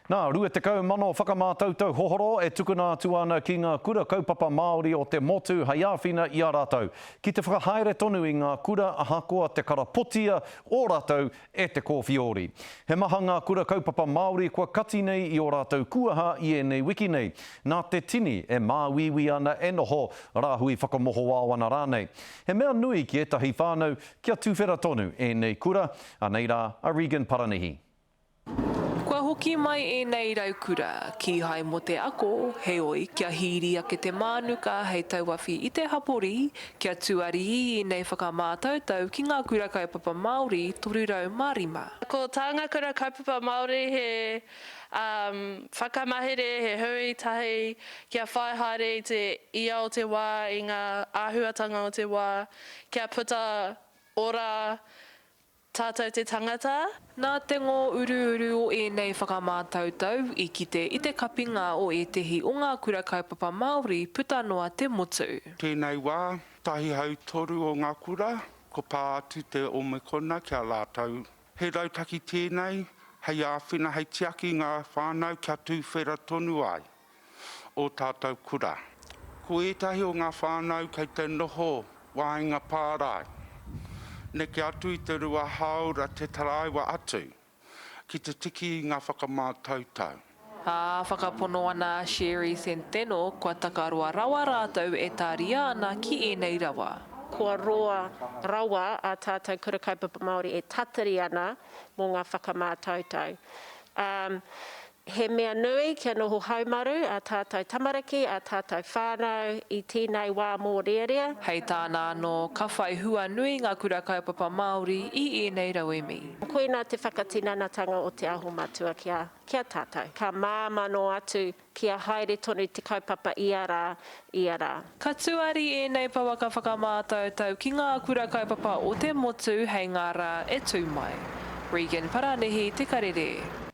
Nā, 20,000 whakamātautau hohoro e tukuna atu ana ki ngā kura kaupapa Māori o te motu hei āwhina i a rātou ki te whakahaere tonu i ngā kura ahakoa te karapotia o rātou e te kōwhiori. He maha ngā kura kaupapa Māori kua kati nei i ō rātou kuaha i ēnei wiki nei, nā te tini e māuiui ana e noho rāhui whakamohoao ana rānei. He mea nui ki ētahi whānau kia tuwhera tonu ēnei kura, anei rā a Regan Paranihi. Kua hoki mai ēnei raukura, kīhai mō te ako, heoi, kia hīri ake te mānuka hei tauawhi i te hapori, kia tuari i ēnei whakamātautau ki ngā kura kaupapa Māori 305. Ko tā ngā kura kaupapa Māori he whakamahere, he hui tahi kia whai haere i te ia o te wā, i ngā āhuatanga o te wā, kia puta ora Tātou te tangata. Nā te ngōuruuru o ēnei whakamātautau i kite i te kapinga o ētehi o ngā kura kaupapa Māori puta noa te motu. Tēnei wā, tahi hautoru o ngā kura, ko pā atu te Omikona ki a rātou. He rautaki tēnei hei āwhina, hei tiaki i ngā whānau kia tūwhera tonu ai. ō tātou kura. Ko ētahi o ngā whānau kei te noho waenga pārae, neke atu i te rua hāora te taraiwa atu ki te tiki i ngā whakamātautau. Ā, whakapono ana a Sherry Centeno kua takaroa rawa rātou e tāria ana ki ēnei rawa. Kua roa rawa ā tātou Kura Kaupapa Māori e tatari ana mō ngā whakamātautau. Ā, He mea nui kia noho haumaru ā tātou tamariki, ā tātou whānau i tēnei wā mōrearea. Hei tāna anō, ka whai hua nui ngā kura kaupapa Māori i ēnei rauemi. Koinā te whakatinanatanga o Te Aho Matua ki a, ki a tātou. Ka māmā noa atu kia haere tonu te kaupapa ia rā, ia rā. Ka tuari ēnei pouaka whakamātautau ki ngā kura kaupapa o te motu hei ngā rā e tū mai. Regan Paranihi, Te Karere.